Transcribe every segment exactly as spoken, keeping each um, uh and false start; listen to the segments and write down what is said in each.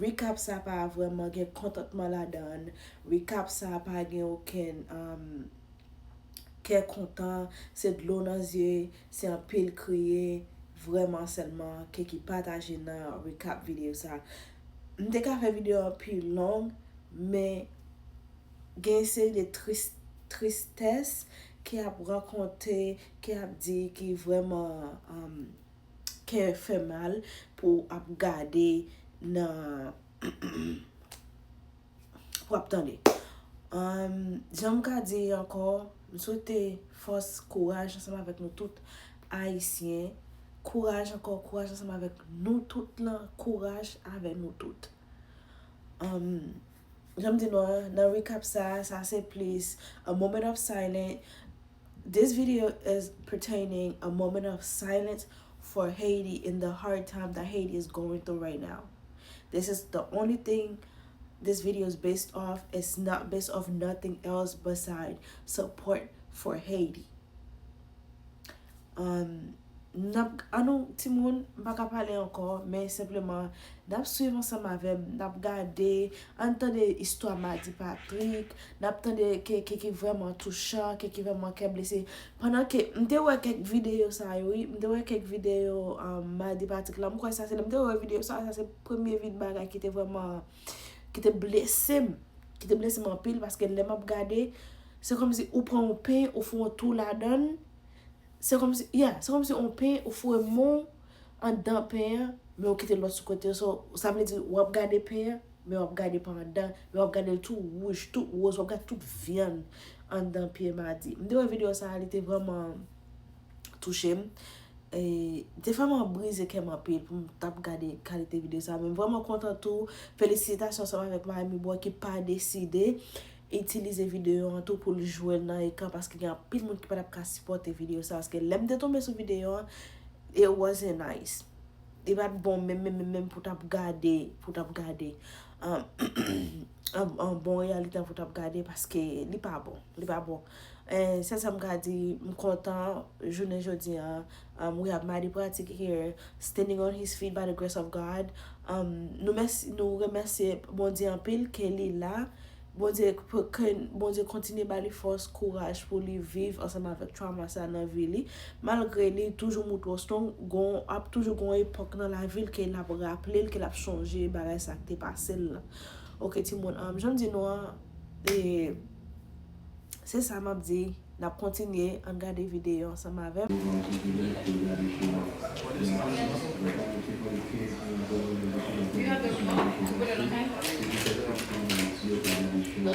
Recap sa pa vrèman gen kontantman ladan l. Recap sa pa gen okenn, um, kè kontan, se dlo nan zye, se anpil kriye, vrèman sèlman, ke ki pataje nan recap videyo sa. M te ka fè videyo an pi long, men gen seri de tris-, tristès ke ap rakonte, ke ap di, ki vrèman, um, kè fè mal pou ap gade nan, pou ap tande. Um, jan m ka di ankò, m swete fòs, kouraj ansanm avèk nou tout Ayisyen. Kouraj ankò, kouraj ansanm avèk nou tout lan, kouraj avèk nou tout. Um, jan m di nou an, nan recap sa, sa se plis a moment of silence. This video is pertaining a moment of silence for Haiti in the hard time that Haiti is going through right now. This is the only thing this video is based off. It's not based off nothing else beside support for Haiti. Um, n ap, annou, timoun, m pa ka pale ankò, men senpleman, n ap swiv ansanm avè m, n ap gade, ann tande istwa Madi Patrick, n ap tande ke, ke ki vrèman touchan, ke ki vrèman kè blese. Pandan ke m te wè kèk videyo sa yo, wi, m te wè kèk videyo, um, Madi Patrick la, m kwè sa se lè m te wè videyo sa, sa se premye vin bagay ki te vrèman, ki te blese m, ki te blese m anpil, paske lè m ap gade, se kòmsi ou pran yon pen, ou fè yon twou ladan l, se kòmsi, yeah, se kòmsi yon pen, ou foure men w anndan pen an, men ou kite lòt sou kote. So, sa vle di, w ap gade pen an, men w ap gade pa anndan, men w ap gade l tou wouj, tou woz, w ap gade tout vyann anndan pye Madi. M te wè videyo sa a, li te vrèman touche m. E, li te vrèman brize kè m anpil pou m t ap gade kalite videyo sa a. Men m vrèman kontan tou. Felisitasyon ansanm avèk Miami Boy ki pa deside itilize videyo an tou pou l jwe l nan ekran, paske gen anpil moun ki pa t ap ka sipòte videyo sa, paske lè m te tonbe sou videyo an, it wasn't nice. Li pa t bon menm, menm, menm, menm pou t ap gade, pou t ap gade. An, an, an bon reyalite pou t ap gade, paske li pa bon, li pa bon. Eh, se sa m ka di, m kontan jounen jodi an. Um, we have Mighty Pratik here, standing on his feet by the grace of God. Um, nou mèsi, nou remèsye Bondye anpil ke li la. Bondye, ke Bondye kontinye ba li fòs, kouraj pou li viv ansanm avèk trauma sa nan vi li. Malgre li toujou moutre w strong, gon, ap toujou gon epòk nan lavi l ke l ap raple l, ke l ap sonje bagay sa k te pase l lan. Ok, timoun, um, jan m di nou an, e, se sa m ap di. N ap kontinye, ann gade videyo ansanm avè m.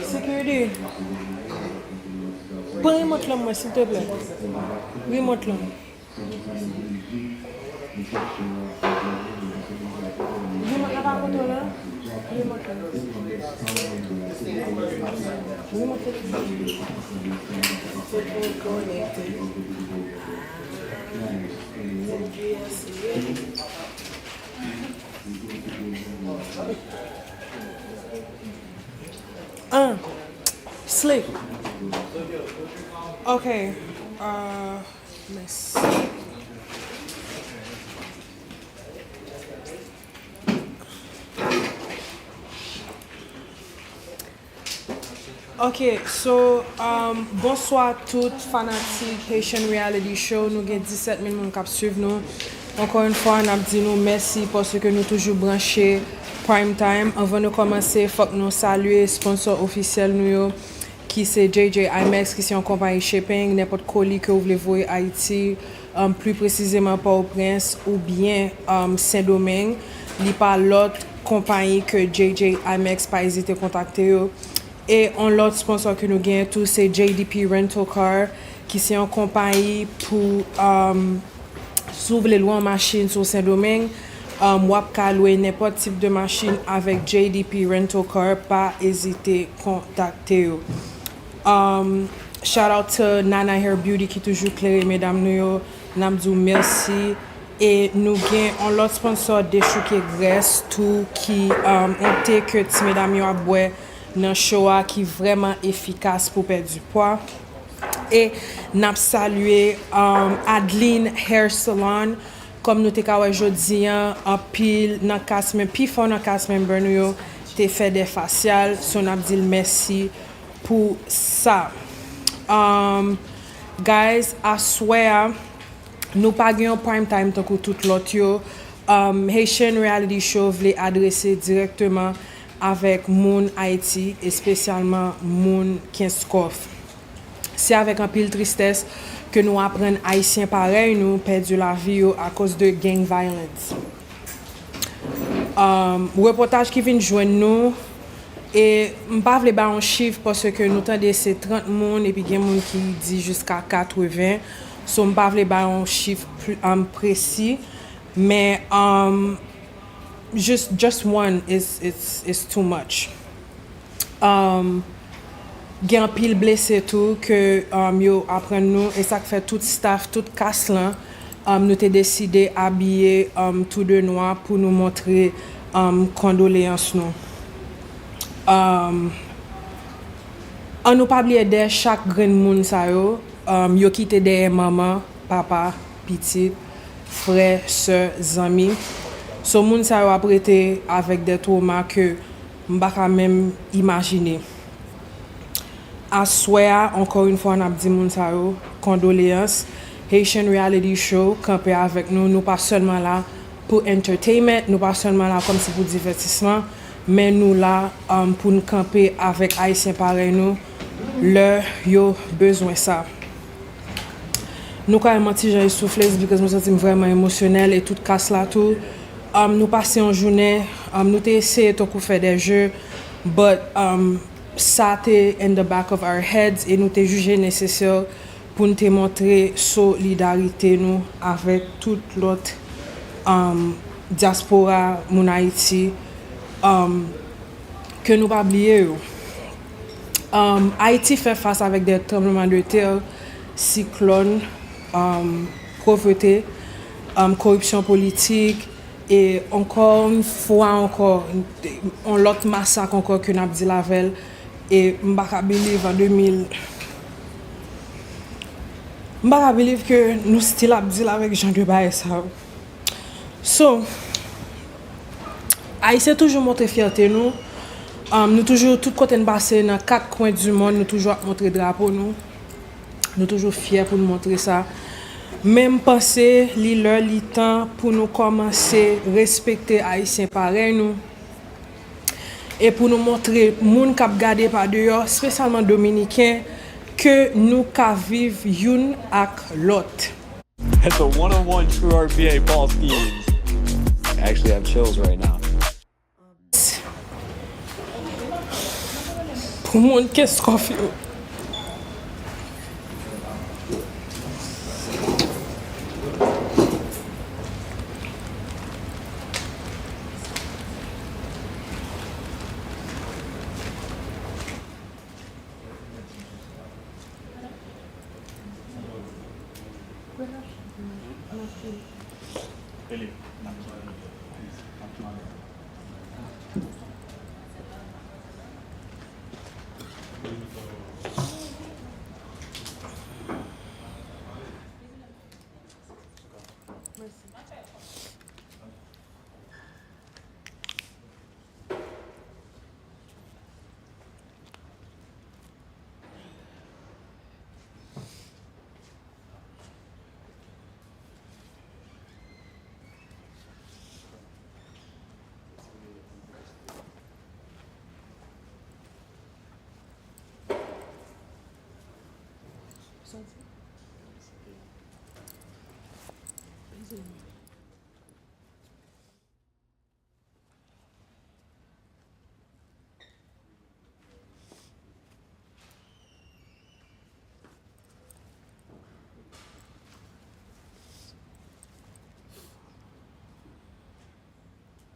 Security, pran remòt lan mwen, silteplè. Remòt lan. Remòt la pa kote w la? Remòt la. Remòt la. Se pou konekte. Ah, se J S ye. Ah, slip. Ok. Uh, Mèsi. Ok, so, um, bonswa tout fanatik Haitian Reality Show. Nou gen disèt mil moun k ap swiv nou. Ankò yon fwa, n ap di nou mèsi paske nou toujou branche Prime Time. Anvan nou kòmanse, fòk nou salye sponsò ofisyèl nou yo, ki se J J Imex, ki se yon konpayi shipping, nenpòt koli ke w vle voye Ayiti, um, pli presizeman Pòtoprens oubyen, um, Sendomeng, li pa lòt konpayi ke J J Imex, pa ezite kontakte yo. E yon lòt sponsò ke nou genyen tou, se J D P Rental Car, ki se yon konpayi pou, um, Si w vle lwe yon machin sou Sendomeng, um, w ap ka lwe nenpòt tip de machin avèk J D P Rental Car, pa ezite kontakte yo. Um, shout out to Nana Hair Beauty ki toujou klere medam nou yo, n ap di w mèsi. E nou gen yon lòt sponsò, Dechouke Grès tou, ki, um, yon te ke ti medam yo ap bwè nan cho a, ki vrèman efikas pou pèdi pwa. E n ap salye, um, Adeline Hair Salon, Kòm nou te ka wè jodi a, anpil nan cast mem-, pifò nan cast member nou yo te fè de fasyal, so n ap di l mèsi pou sa. Um, guys, aswè a, nou pa gen yon prime time tankou tout lòt yo. Um, Haitian Reality Show vle adrese dirèkteman avèk moun Ayiti, espesyalman moun Kenskòf. Se avèk anpil tristès ke nou aprann Ayisyen parèy nou pèdi lavi yo akoz de gang violence. Um, repòtaj ki vin jwenn nou, e m pa vle bay yon chif paske nou tande se trant moun epi gen moun ki di jiska katreven. So, m pa vle bay yon chif pl-, um, presi, men, um, just, just one is, is, is too much. Um, gen anpil blese tou ke, um, yo aprann nou, e sa k fè tout staff, tout cast lan, um, nou te deside abiye, um, tou de nwa pou nou montre, um, kondoleyans nou. Um, an nou pa bliye dèyè chak grenn moun sa yo, um, yo kite dèyè manman, papa, pitit, frè, sè, zanmi. So, moun sa yo ap rete avèk de twoma ke m pa ka menm imajine. Aswè a, ankò yon fwa, n ap di moun sa yo, kondoleyans. Haitian Reality Show kanpe avèk nou. Nou pa sèlman la pou entertainment, nou pa sèlman la kòmsi pou divètisman, men nou la, um, pou n kanpe avèk Ayisyen parèy nou lè yo bezwen sa. Nou ka wè m an ti jan esoufle, it's because mwen santi m vrèman emosyonèl e tout cast la tou. Um, nou pase yon jounen, um, nou te eseye tankou fè de jeu, but, um, sa te in the back of our heads e nou te jije nesesè pou n te montre solidarite nou avèk tout lòt, um, dyaspora, moun Ayiti, um, ke nou pa bliye yo. Um, Ayiti fè fas avèk de tranbleman de tè, siklòn, um, povrete, um, koripsyon politik, e ankò yon fwa ankò, yon lòt masak ankò ke n ap deal avè l. E m pa ka believe an de mil, m pa ka believe ke nou still ap deal avèk jan de bagay sa yo. So, Ayisyen toujou montre fyète nou. Um, nou toujou, tout kote n pase, nan kat kwen di mond, nou toujou ap montre drapo nou. Nou toujou fyè pou n montre sa. Men m panse li lè, li tan pou nou kòmanse respekte Ayisyen parèy nou. E pou nou montre moun k ap gade pa deyò, espesyalman Dominiken, ke nou ka viv youn ak lòt. It's a one-on-one true R B A ball scheme. I actually have chills right now. Pou moun Kenskòf yo.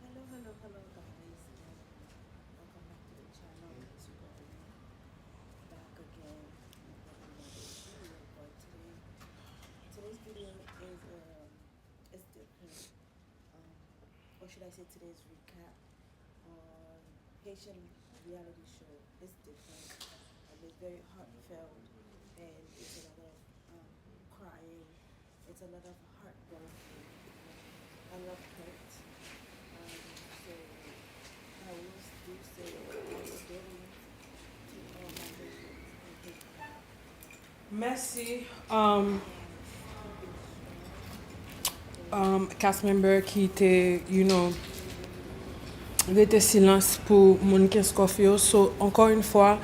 Hello, hello, hello, guys, and welcome back to the channel. It's your girl, Renee, back again with another video. But today, today's video is, um, is different. Um, or should I say today's recap on Haitian reality show is different. Um, it's very heartfelt and it's a lot of, um, crying. It's a lot of heartbroken. I love Prince. Um, so I will do say I will dedicate to all my patients and patients. Mèsi, um, um, cast member ki te, you know, rete silans pou moun Kenskòf yo. So, ankò yon fwa,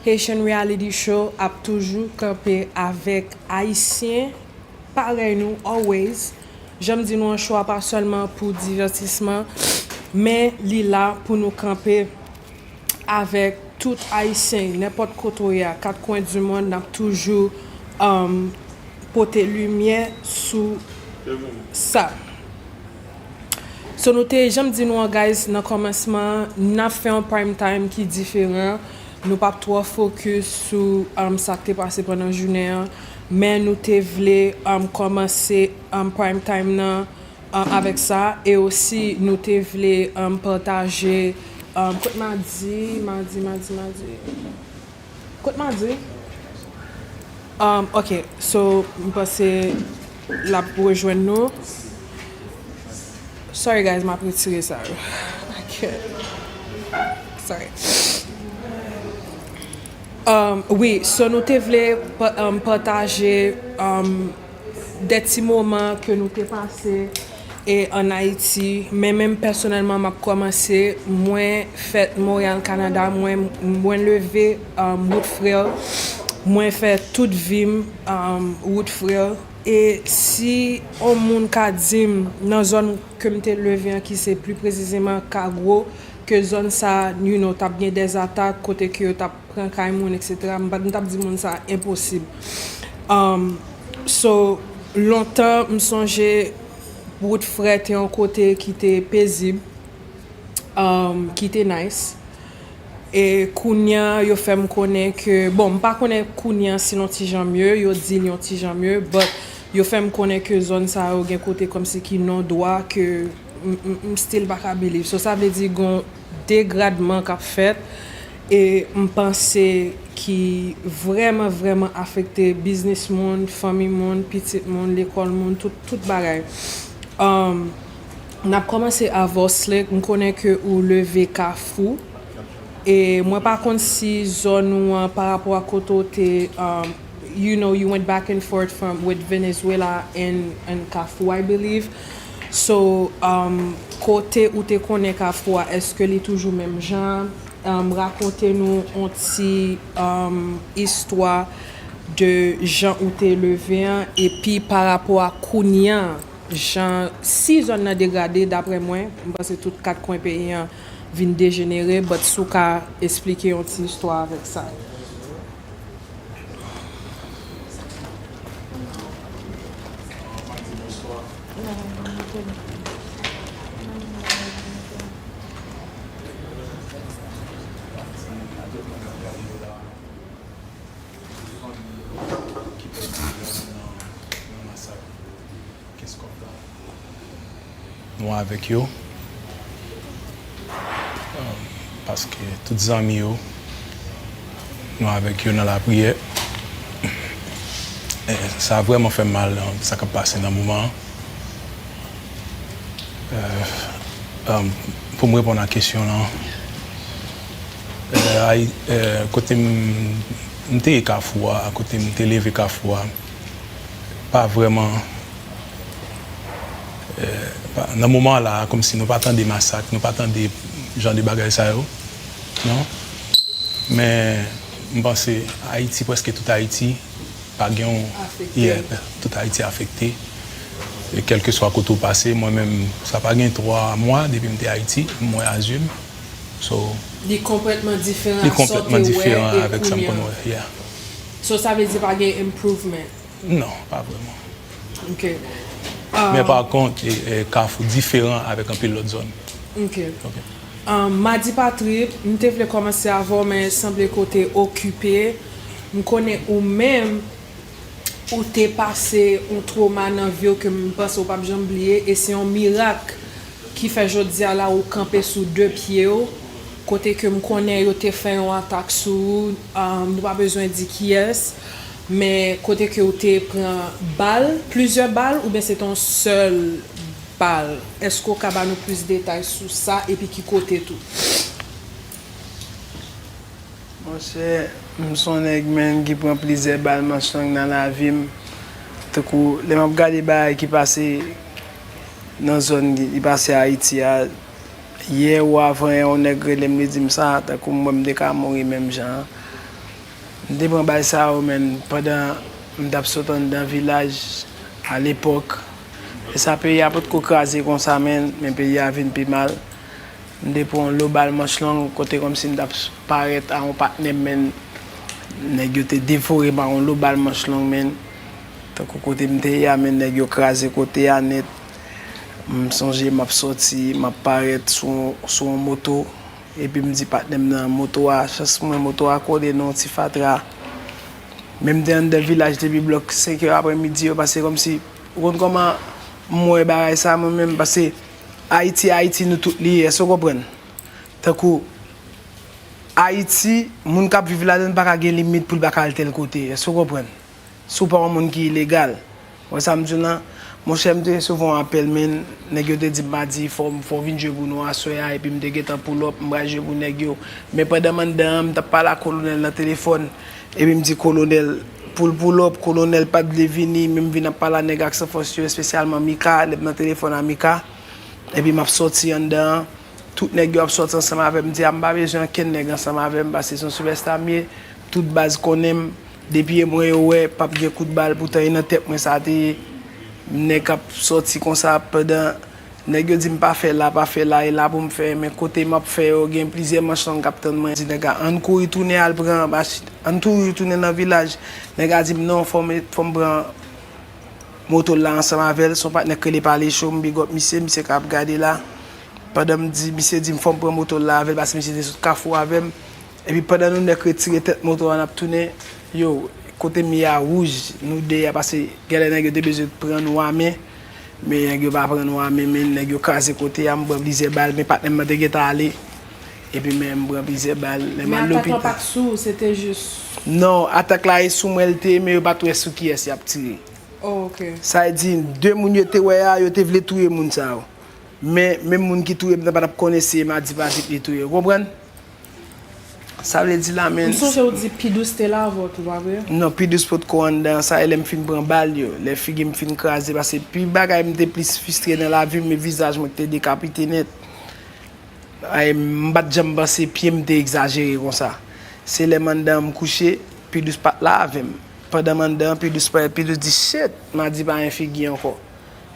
Haitian Reality Show ap toujou kanpe avèk Ayisyen parèy nou, always. Jan m di nou an, show a pa sèlman pou divètisman, men li la pou nou kanpe avèk tout Ayisyen, nenpòt kote w ye a, kat kwen di mond, n ap toujou, um, pote limyè sou sa. So, nou te, jan m di nou an, guys, nan kòmansman, n ap fè yon prime time ki diferan. Nou p ap twò fokis sou, um, sa k te pase pandan jounen an, men nou te vle, um, kòmanse, um, prime time nan, um, avèk sa, e osi nou te vle, um, pataje, um, kot madi, madi, madi, madi. Kot madi? Um, ok, so, m panse l ap rejwenn nou. Sorry, guys, m ap retire sa yo. I can't. Sorry. Um, wi, so nou te vle pa- um, pataje, um, de ti moman ke nou te pase e ann Ayiti, men menm pèsonèlman, m ap kòmanse. Mwen fèt Montréal, Canada, mwen, mwen leve, um, Wood Frère, mwen fè tout vi m, um, Wood Frère. E si yon moun ka di m nan zòn ke m te leve an, ki se pli presizeman Kagwo, ke zòn sa, you know, t ap gen dèzatak, kote ke yo t ap pran kay moun, etsetera, m pa t, m t ap di moun sa enposib. Um, so, lontan, m sonje Wood Frère te yon kote ki te pezib, um, ki te nice. E kounye a, yo fè m konnen ke, bon, m pa konnen kounye a si l yon ti jan mye, yo di l yon ti jan mye, but yo fè m konnen ke zòn sa yo gen kote kòmsi ki non dwa ke m, m, m still pa ka believe. So, sa vle di gon degradman k ap fèt, e m panse ki vrèman, vrèman afekte biznis moun, fanmi moun, pitit moun, lekòl moun, tout, tout bagay. Um, n ap kòmanse avè w, Slick. M konnen ke ou leve Kafou. E mwen pa konn si zòn ou an pa rapò a kote w te, um, you know, you went back and forth from, with Venezuela and, and Kafou, I believe. So, um, kote ou te konnen Kafou a, èske li toujou menm jan? Um, rakonte nou yon ti, um, istwa de jan ou te leve an, epi pa rapò a kounye a, jan, si zòn nan degrade, daprè mwen, m panse tout kat kwen peyi an vin dejenere, but si w ka esplike yon ti istwa avèk sa. Nou avèk yo. Um, paske tout zanmi yo, nou avèk yo nan lapriyè. E sa vrèman fè m mal, um, sa k ap pase nan moman an. Euh, um, pou m reponn a kesyon lan, euh, ay, euh, kote m, m te ye Kafou a, kote m te leve Kafou a, pa vrèman, euh, pa, nan moman la, kòmsi nou pa tande masak, nou pa tande jan de bagay sa yo, non? Men, m panse Ayiti, prèske tout Ayiti, pa gen yon, yeah, tout Ayiti afekte. E kèlkeswa kote w pase, mwen menm, sa pa gen twa mwa depi m te Ayiti, m wè Azul. So, li konplètman diferan, li konplètman diferan avèk sa m konn wè, yeah. So, sa vle di pa gen improvement? Non, pa vrèman. Ok. Men pa kont, e, e, Kafou diferan avèk anpil lòt zòn. Ok. Ok. Um, Madi Patrip, m te vle kòmanse avè w, men sanble ke w te okipe. M konnen ou menm, ou te pase yon twoma nan vi w ke m panse w p ap janm bliye, e se yon mirak ki fè jodi a la ou kanpe sou de pye w, kote ke m konnen yo te fè yon atak sou ou, um, nou pa bezwen di kiyès, men kote ke w te pran bal, plizyè bal, oubyen se te yon sèl Al, èske w ka ba nou plis detay sou sa epi ki kote tou? Monchè, m se yon nèg, menn, ki pran plizyè bal manch long nan lavi m. Tankou, lè m ap gade bagay ki pase nan zòn ki pase Ayiti a, yè ou avan yè, yon nèg rele m, li di m sa, tankou m wè m te ka mouri menm jan an. M te pran bal sa yo, menn, pandan m t ap sot anndan vilaj alepòk. E sa, peyi a potko kraze konsa, menn, men peyi a vin pi mal. M te pran yon lo bal manch long, kote kòmsi m t ap parèt a yon patnè m, menn, nèg yo te devore m a yon lo bal manch long, menn. Tankou kote m te ye a, menn, nèg yo kraze kote a nèt. M sonje m ap sòti, m ap parèt sou, sou yon moto. Epi m di patnè m nan, moto a, chans mwen, moto a kole nan yon ti fatra. Men m te anndan vilaj depi blòk senk è aprèmidi yo, paske kòmsi, ou konn kòman m wè bagay sa, mwen menm, paske Ayiti, Ayiti, nou tout li ye, èske w konprann? Tankou, Ayiti, moun k ap viv ladan l pa ka gen limit pou l pa ka al tèl kote, èske w konprann? Si w pa yon moun ki ilegal. Wè sa m di w lan? Monchè, m te resevwa yon apèl, menn, nèg yo te di m madi, fò, fò w vin jwe pou nou aswè a, epi m te gentan pull up, m pral jwe pou nèg yo. Men pandan m anndan an, m t ap pale ak kolonèl nan telefòn, epi m di kolonèl pou l pull up, kolonèl pa t vle vini, men m vin ap pale ak nèg Aksan Fòs yo, espesyalman Mika, lè m nan telefòn a Mika, epi m ap sòti anndan an. Tout nèg yo ap sòti ansanm avè m, m di a, m pa bezwen ankenn nèg ansanm avè m, paske se yon sipèsta m ye. Tout baz konnen m. Depi e mwen yo wè, p ap gen kout bal, poutan e nan tèt mwen sa te ye. Nèg k ap sòti konsa, pandan nèg yo di m pa fè la, pa fè la, e la pou m fè, men kote m ap fè yo, gen plizyè manch long k ap tann mwen. Di nèg la, ann kouri tounen al pran machin, ann kouri tounen nan vilaj. Nèg la di m non, fò m, fò m pran moto l la ansanm avè l, se yon patnè k rele Pale Cho, m big up misye, misye k ap gade la. Pandan m di, misye di m fò m pran moto l la avè l, paske misye te sot Kafou avè m. Epi pandan nou nèk retire tèt moto a, n ap tounen, yo, kote m ye a wouj, nou de a, paske genlè nèg yo te bezwen pran nou a men, men nèg yo pa pran nou a men, men nèg yo kraze kote a, m pran plizyè bal, men patnè m nan te gentan ale, epi men m pran plizyè bal, lè m al lopital. Men atak lan pa t sou ou, se te jis. Non, atak la e sou mwen l te ye, men yo pa t wè sou kiyès y ap tire. Oh, ok. Sa vle di, de moun yo te wè a, yo te vle touye moun sa yo. Men, menm moun ki touye m nan pa t ap konnen se Madi Patrick li touye, ou konprann? Sa vle di la, men. M sonje ou di Pidous te la avè w tou, pa vre? Non, Pidous potko anndan sa, e lè m fin pran bal yo, lè figi m fin kraze, paske pi bagay m te plis fristre nan lavi m, e vizaj mwen ki te dekapite nèt. Ay, m pa t janm panse pye m te egzajere konsa. Se lè m anndan an m kouche, Pidous pa t la avè m. Pandan m anndan an, Pidous parèt, Pidous di, "Shit, Madi pa gen figi ankò."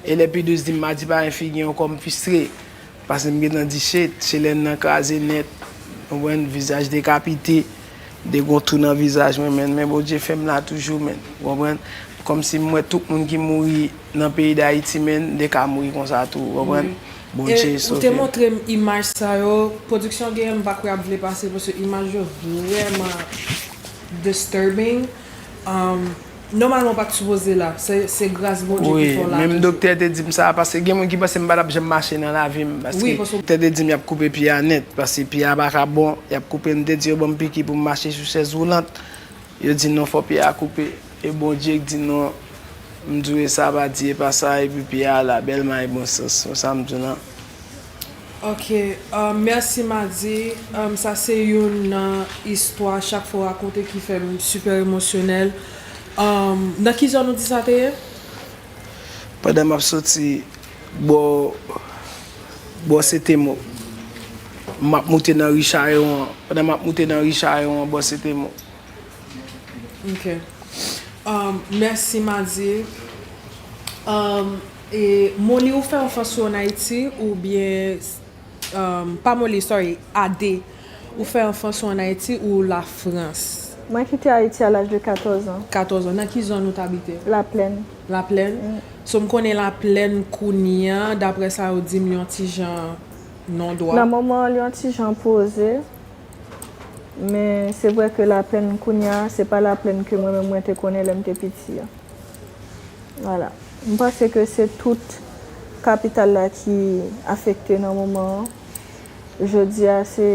E lè Pidous di m Madi pa gen figi ankò, m fristre. Paske m gentan di, "Shit, chelèn nan kraze nèt." Ou konprann? Vizaj dekapite. M te gon tou nan vizaj mwen, men, men Bondye fè m la toujou, men. Ou konprann? Kòmsi m wè tout moun ki mouri nan peyi Dayiti, men, m te ka mouri konsa tou, ou konprann? Wi. Bondye sove m. E ou te montre m imaj sa yo, pwodiksyon genyen, m pa kwè y ap vle pase, paske imaj yo vrèman disturbing. Um, nòmalman, w pa t sipoze la. Se, se gras Bondye ki fè w la toujou. Wi, menm doktè te di m sa, paske gen moun ki panse m pa t ap janm mache nan lavi m, paske doktè te di m y ap koupe pye a nèt, paske pye a pa ka bon, y ap koupe, m te di yo ban m piki pou m mache sou chèz woulant. Yo di non, fò pye a koupe. E Bondye k di non, m di w e sa pa di e pa sa, epi pye a la, bèlman e bon sans. Se sa m di w lan. Ok, um, mèsi Madi. Um, sa se youn nan istwa chak fwa w rakonte ki fè m sipè emosyonèl. Um, nan ki zòn ou di sa te ye? Pandan m ap soti bò, bò Sentemo, m ap moute nan ri Chayon an. Pandan m ap moute nan ri Chayon an, bò Sentemo. Ok. Um, mèsi, Madi. Um, e Moli, ou fè anfans ou an Ayiti, oubyen, um, pa Moli, sorry, Ade. Ou fè anfans ou an Ayiti ou Lafrans? Mwen kite Ayiti a laj de katòz an. Katòz an. Nan ki zòn ou t abite? Laplèn. Laplèn? Mm. So, m konnen Laplèn kounye a, daprè sa yo di m, yon ti jan non dwa. Nan moman an, li yon ti jan poze. Men se vre ke Laplèn kounye a, se pa Laplèn ke mwen menm mwen te konnen lè m te piti a. Vwala. M panse ke se tout kapital la ki afekte nan moman an. Jodi a, se